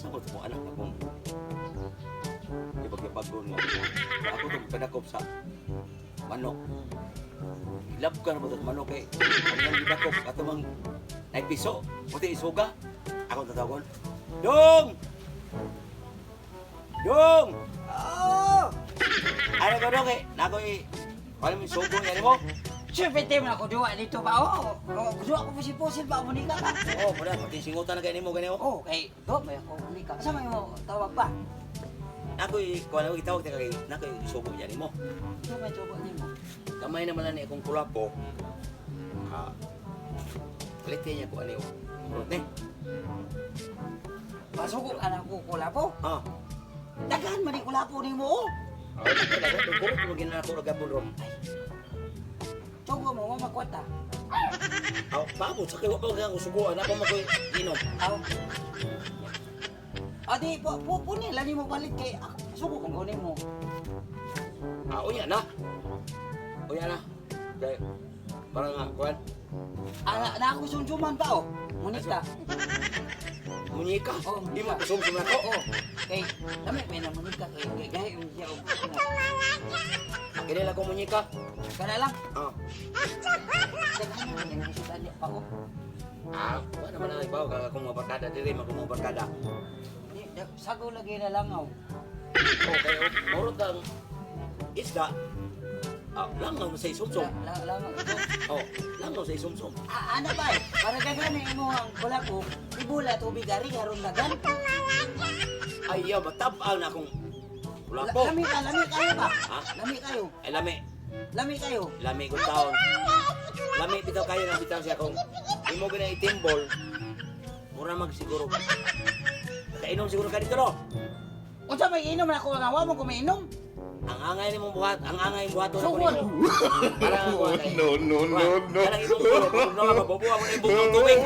Asa ko ito anak na kung ibag-ibagon nga. Ako itong padakop sa manok. Ilab ka na ba ito manok eh. Ang iyang gidakop ato mang naipiso. Puti isuga. Ako tatawagon. Dong! Dong! Oh! Ano ko dong eh? Nako eh. Wala mo yung sugo niya mo? Siyempre, mo na ako duwa dito ba? Oo, oh, duwa ko pusil-pusil ba? Munika ka? Oo, oh, wala. Pati singutan na kayo mo ganyan. Oo, kay do, may ako munika. Asa may mo tawag pa? Nako eh. Kuha na ko itawag teka kay. Nako eh. Sugo niya mo. Asa may tubo nimo? Kamay naman lang ni akong kulapo. Ah, Palitin niya ko ano yung kurot ni. Pasuko ka na ko kulapo. Ah. Daghan man ni kulapo nimo oh. Ah, dagat kurot mo ginana ko ragapon ron. Tugo mo mo makwata. Ah, paabot sa kayo pa ako suguan ako mo ko inom. Aw. Adi po po po ni lani mo palit kay ako suko kung kunin mo. Ah, unya na. Unya na. Kay para nga kuan. Ana na ako sumsuman pa oh. Munika. Munyika. Oh, Di mo munyika. kusum-sum na ko. Oo. Kay lami may na munika kay kay gahi yung siya og. Kini lang ko munyika. Kana lang. Ah. Daghan man yung isudan niya pa oh. Ah, kuan naman ang ibaw kag akong mga barkada diri man akong mga barkada. Di, sago lagi na langaw. Okay, oh, murot ang isda. Ah, langaw mo sa isumsum. Langaw. Oh, langaw sa isumsum. Ah, ana ba eh? Para gagana imo ang kulapo, ibula tubig ari karon dagan. Ayaw, matabang na akong kulapo. Lami ka, lami kayo ba? Ha? Lami kayo. Ay, lami. Lami kayo. Lami ko taon. Lami bitaw kayo na bitaw siya kung imo gina itimbol. Mura mag siguro. Nakainom siguro ka dito no. Unsa may inom na ako nga wa mo kumiinom? Ang angay ni mong buhat, ang angay mong buhaton ako Sugod. nimo. Parang ako kay. No, no, no, no. Kanang imong ulo, kung no, mabubuha mo na imong tubig.